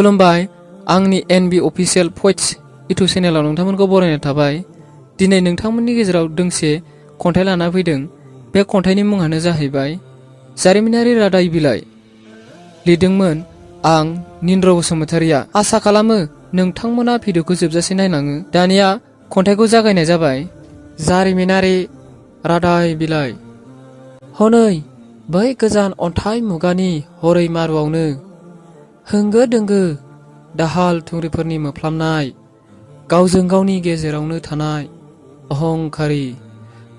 खुलुमबाय आंनि एनबि अफिशियेल पइट्स इउटुब चेनेलाव नोंथांमोनखौ बरायनाय थाबाय। दिनै नोंथांमोननि गेजेराव दोंसे खन्थाइ लाना फैदों। बे खन्थाइनि मुङानो जाहैबाय जारिमिनारि रादाय बिलाइ। लिरदोंमोन आं निन्द्र बसुमतारिया। आसा खालामो नोंथांमोना भिडिअखौ जोबजासे नायलाङो। दानिया खन्थाइखौ जागायनाय जाबाय। जारिमिनारि रादाय बिलाइ। हनै बै गोजान अन्थाइ मुगानि हरै मारुआवनो होंगो दोंगो दाहाल थुंग्रिफोरनि मोफ्लामनाय, गावजों गावनि गेजेरावनो थानाय अहंखारि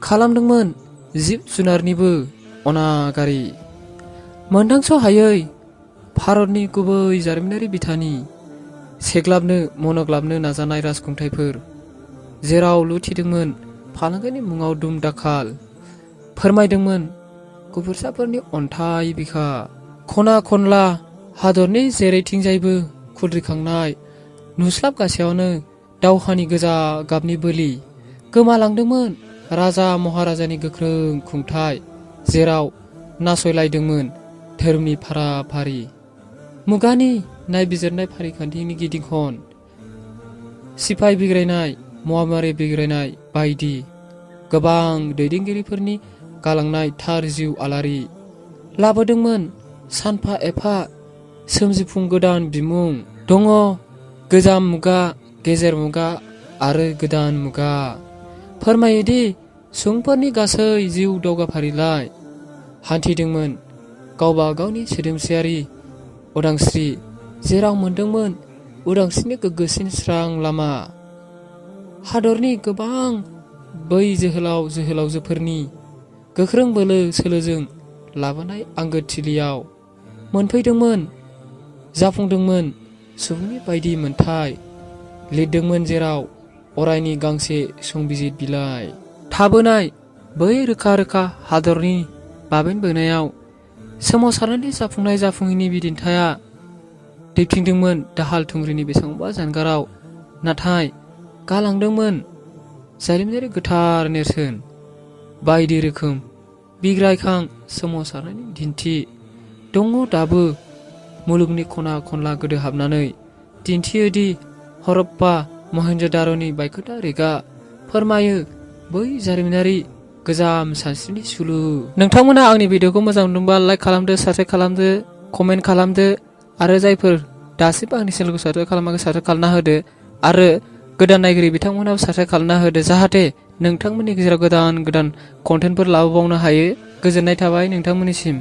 खालामदोंमोन जिब जुनारनिबो अनागारि। मोनदांस' हायै भारतनि गुबै जारिमिनारि बिथानि सेग्लाबनो मनग्लाबनो नाजानाय राजखुंथायफोर, जेराव लुथिदोंमोन फालांगिनि मुङाव दुम दाखाल, फोरमायदोंमोन गुफुरसाफोरनि अन्थाइ बिखा, खना खनला हादरनि जेरैथिंजायबो खुद्रिखांनाय नुस्लाबगासेयावनो दावहानि गोजा गाबनि बोलि गोमालांदोंमोन राजा महाराजानि गोख्रों खुंथाय, जेराव नासयलायदोंमोन धोरोमनि फाराफारि, मुगानि नायबिजिरनाय फारिखान्थिनि गिदिंखन, सिपाइ बिग्रायनाय महामारि बिग्रायनाय बायदि गोबां दैदेनगिरिफोरनि गालांनाय थार जिउ आलारि लाबोदोंमोन सानफा एफा सोमजिफुं गोदान बिमुं दङ गोजाम मुगा, गेजेर मुगा आरो गोदान मुगा। फोरमायोदि सुबुंफोरनि गासै जिउ दावगाफारिलाइ हान्थिदोंमोन गावबा गावनि सोदोमस्रियारि उदांस्रि, जेराव मोनदोंमोन उदांस्रिनि गोग्गोसिन स्रां लामा। हादरनि गोबां बै जोहोलाव जोहोलावजोफोरनि गोख्रों बोलो सोलोजों लाबोनाय आंगोथिलियाव मोनफैदोंमोन, जाफुंदोंमोन सुबुंनि बायदि मोन्थाय, लिरदोंमोन जेराव अरायनि गांसे संबिजित बिलाइ। थाबोनाय बै रोखा रोखा हादरनि बाबेन बोनायाव सोमावसारनायनि जाफुंनाय जाफुङैनि बिदिन्थाया दैथिंदोंमोन दाहाल थुंग्रिनि बेसेबांबा जानगाराव, नाथाय गालांदोंमोन जारिमिनारि गोथार नेरसोन। बायदि रोखोम बिग्रायखां सोमावसारनायनि दिन्थि दङ दाबो मुलुगनि खना खनला गोदो हाबनानै, दिन्थियोदि हरप्पा महेन्ज'दार'नि बायखोन्दा रेगा फोरमायो बै जारिमिनारि गोजाम सानस्रिनि सुलु। नोंथांमोना आंनि भिडिअखौ मोजां मोनदोंबा लाइक खालामदो, साबस्क्राइब खालामदो, कमेन्ट खालामदो आरो जायफोर दासिमबो आंनि चेनेलखौ साबस्क्राइब खालामाखै साबस्क्राइब खालामना होदो आरो गोदान नायगिरि बिथांमोनाबो साबस्क्राइब खालामना होदो, जाहाथे नोंथांमोननि गेजेराव गोदान गोदान कन्टेन्टफोर लाबोबावनो हायो। गोजोननाय थाबाय नोंथांमोननिसिम।